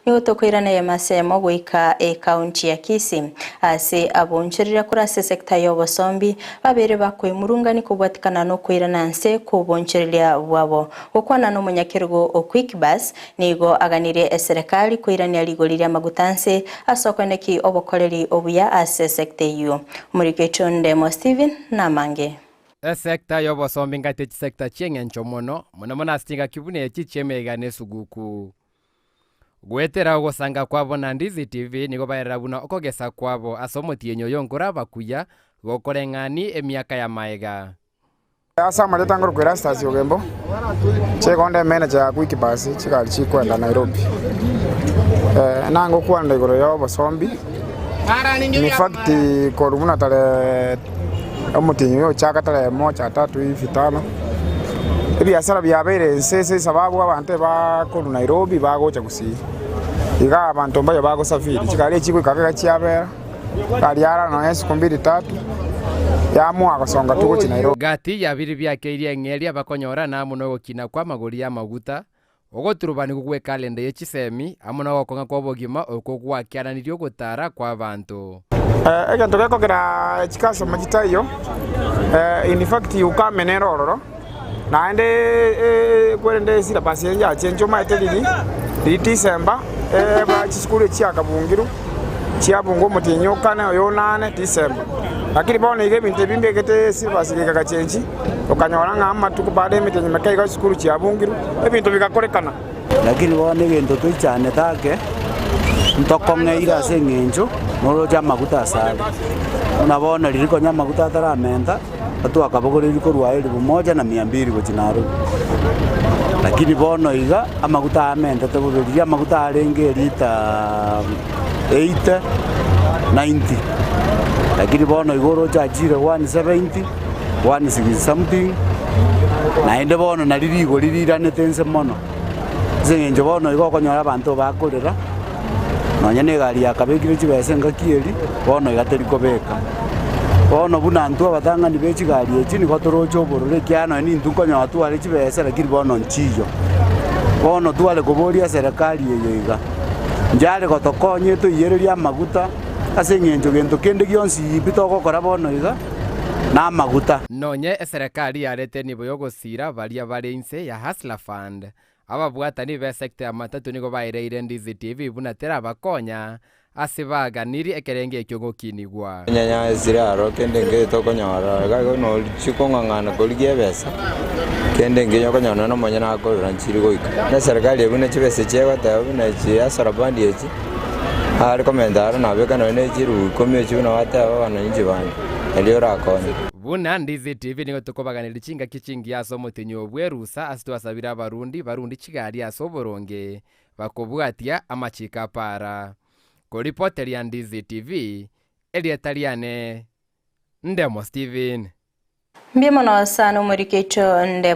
Nigo tokoirana eyemo ase eyemo goika ekaunti ya Kisii ase aboonchoreria korwa ase esekta y'obosombi babere bakoimurungani kobwatikana nokoirana nse kw'oboonchoreria bwabo. Gokwana nomonyakerogo o Quick Bus nigo aganirie eserekari koirania rigori ri'amaguta nse ase okoeneki obokoreri obuya ase esekta eyio. Omoriki oito Ndemo Stephen namange. Esekta y'obosombi ngati chisekta chi'eng'encho mono, mono mono ase chingaki buna echi chi'emeiga na esuguku. Goetera ogosanga kwabo na Ndizi TV nigo baerera buna okogesa kwabo ase omotienyi oyo nkoraba kuya gokoreng'ani emiaka ya maega. Ase amarieta ngorokwa Erastus Ogembo, chigonde emanager ya Quick Bus chigari chikwenda Nairobi. Nangokwana igoro ya obosombi, in fact korwa buna tarehe omotienyi oyo ochaka tarehe moja tatu hivi tano, ebiasara biabeire inse ase esababu abanto ebakorwa Nairobi bagocha Gusii. Iga abanto mbayo bagosafiri, chigari echi chigoika iga chiabera, egari yarara nonya isiko mbiri tatu, yaamua gosonga tu gochia Nairobi. Gati ya biria biakeirie eng'eria bakonyora namo nogokina kw'amagori y'amaguta, ogoturubanigwa gw'ekalenda ye chisemi, amo nogokong'a kw'obogima okwo gwakiananirie ogotara kw'abanto. Egento gekogera chikasoma chitaiyo, in fact ukame nere ororo, naende kwerende esyllabus eye yachenchwa omanyete riri, riri December, chisukuru echi chiakabungirwe, chiabungwa omotienyi o kane oyo onane December. Lakini bono iga ebinto ebi mbegete esyllabus iga egachenchi, okanyora ng'a amatuko baada ya emetienyi meke iga chisukuru chiabungirwe, ebinto bigakorekana. Lakini bono egento toichanete ake, ntokong'eire ase eng'encho noroche amaguta asare. Buna bono riria konya amaguta ataramenta, twakabogoreiri korwa elfu moja na mia mbili gochia Nairobi. Lakini bono iga, amaguta aya amentete bobe, riria amaguta arenge elita 80, 90, lakini bono iga oroche achire 170, 160 something, naende bono nari rigori riranete inse mono, ase eng'encho bono iga okonyora abanto bakorera, nonya na egari yakabekire chibesa engaki eria, bono iga teri kobeka. Bono buna intwe abatang'ani be chigari echi nigo toroche obororo ekiagera nonya nintwe nkonyora tware chibesa lakini bono nchiyo. Bono tware koboria eserekari eye iga, nchare gotokonya etoiyererie amaguta ase eng'encho gento kende gionsi pi togokora bono iga, namaguta. Nonye eserekari yarete enibo y'ogosiira baria bare inse ya Hustler Fund, ababwatani b'esecta ya matatu nigo baereire Ndizi TV buna terabakonya ase baganirie ekerengo ekio gokinigwa. Enyanya esire aro kende nkeri tokonyora iga igo nochia kong'ang'ana korigia ebesa, kende nkinya okonyora nonya omonyene akorera nchiri goika. Buna eserekari eye buna chibesa echi egoteba buna echi hustler fund echi, are komenta aro nabeka nonya ne chiribu ikomi echio buna bateba abananchi bande, erio orakonye. Buna Ndizi TV nigo tokobaganeria chingaki chingiya ase omotenyi oo bw'erusa ase twasabire abarundi barundi chigari ase oboronge bakobwatia amachiko a para. Koripoteria Ndizi TV, erieta riane Ndemo Steven. Mbuya mono sana omoriki oito Ndemo.